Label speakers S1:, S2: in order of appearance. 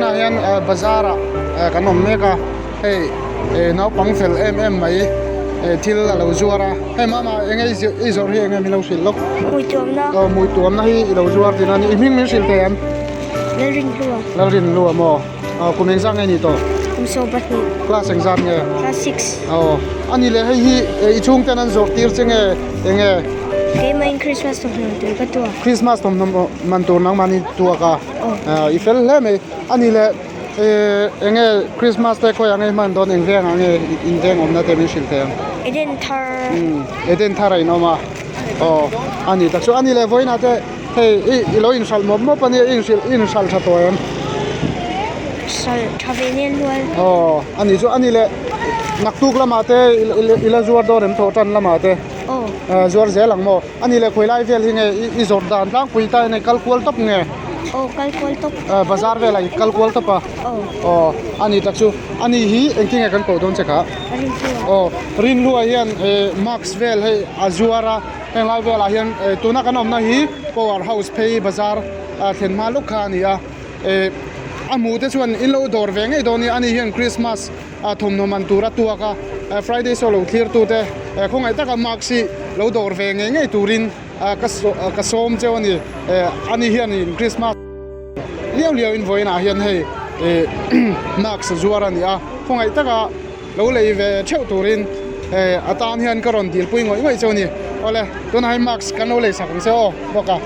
S1: Tunah hian bazar ah kan awm mek a, hei naupang fel em em mai thil a lo zuar a, hei mama eng nge i zawrh hi eng nge min lo hrilh lawk?
S2: Hmuituamna.
S1: Aw hmuituamna hi i lo zuar tihna a ni, i hming min hrilh thei em?
S2: Lalrinhlua.
S1: Lalrinhlua maw? Aw kum engzat nge ni tawh?
S2: Kum 12.
S1: Class engzat nge?
S2: Class 6.
S1: Aw ani leh hei hi i chhungten an zawrh tir che nge eng nge?
S2: Keimah in Christmas thawmhnaw tur ka tuak.
S1: Christmas thawmhnaw man tur nangmahni tuak a. I fel hle mai. Ani leh eng nge Christmas te khawiah nge hman dawn eng vengah nge in veng awmna te min hrilh thei ang?
S2: Eden thar.
S1: Eden thar a inawm a. Aw ani tak chu ani leh vawiinah te hei i lo inhralh mawp mawp a nia i inhrilh i inhralh tha tawh em?
S2: Hralh tha ve nen hnual.
S1: Aw ani chu ani leh naktuk lamah te i la zuar dawn em thawh tan lamah te?
S2: Aw.
S1: Zuar zel ang maw? Ani leh khawi lai vel hi nge i zawrh dan tlangpui ta eng kal kual tawp nge?
S2: Aw kal kual tawp.
S1: Bazar velah i kal kual tawp a?
S2: Aw.
S1: Aw ani tak chu ani hi engtin nge kan koh dawn che kha?
S2: Rinhlua.
S1: Aw Rinhlua hian mask vel hei a zuar a heng lai velah hian tuna kan awmna hi power house phei bazar thlen hma lawk kha a ni a a hmuh te chuan in lo dawr ve ngei dawn a ni ani hian Christmas a thawmhnaw man tur a tuak a Friday show lo thlir tu te khawngaih taka mask hi lo dawr ve ngei ngei turin ka sawm cheu a ni ani hianin Christmas liau liau in vawiinah hian hei mask zuar a ni a khawngaih taka lo lei ve theuh turin a tan hian ka rawn dilpui ngawih ngawih cheu a ni awle tunah hian mask kan lo lei sak ang che aw bawk a.